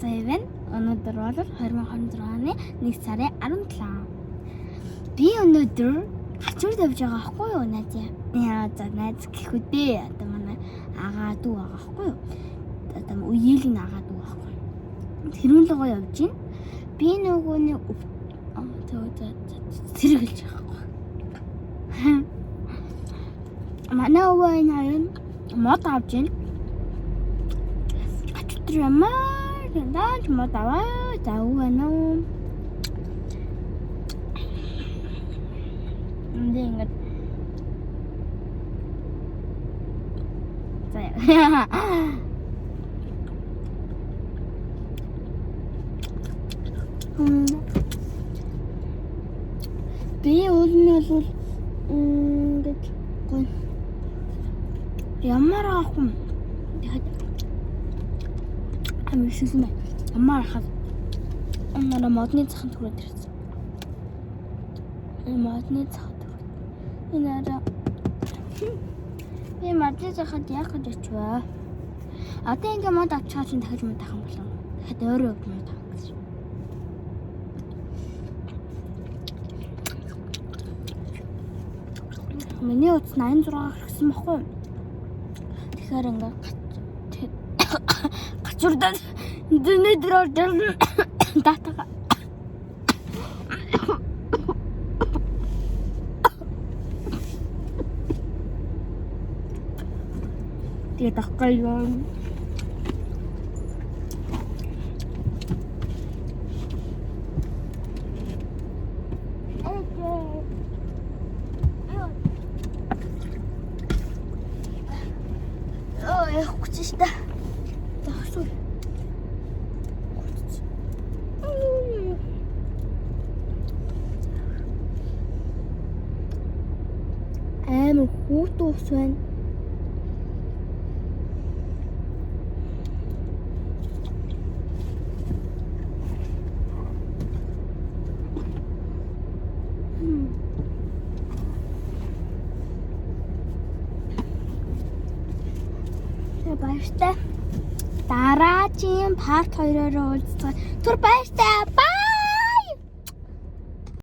Сая байна. Өнөөдөр бол 2026 оны 1 сарын 17. Би өнөөдөр хачур тавьж байгаа байхгүй юу, найз? Яа, за найз гэх үдээ. Одоо манай агаа дүү байгаа байхгүй юу? Одоо үеэлийн агаа дүү байхгүй юу? Тэрүүн лугаа явж гин. Би нөгөө нэг за за зэрэг хэлж байгаа байхгүй. Манай өвөө энэ хоёр мод авч гин. Ачтар ямар даач мод аваа. За өвөө байна уу? Энд ингээд за би уул нь бол ингээд гоё ямар аах юм тэгэхэд амар шүлэн байна. Ямар ахад манай модны цахан түрээд ирсэн. Энэ модны цахан түрээд. Энэ араа би модны цахад яах гэж очиваа. Одоо ингээ мод авчихаар чинь дахиж мод авах юм болов. Дахиад өөрөө мод авах гэж. Миний утас 86 хэрсэн баггүй. Тэгэхээр ингээ гачурдаад өнөөдөр орж датага. Тэгээд ахгүй юу. Ой, хүч штэ. Тагсуу. Амар хүүт ус байна. Тэгээ баяртай. Дараагийн part 2-ороо уулзцгаая. Түр баяртай.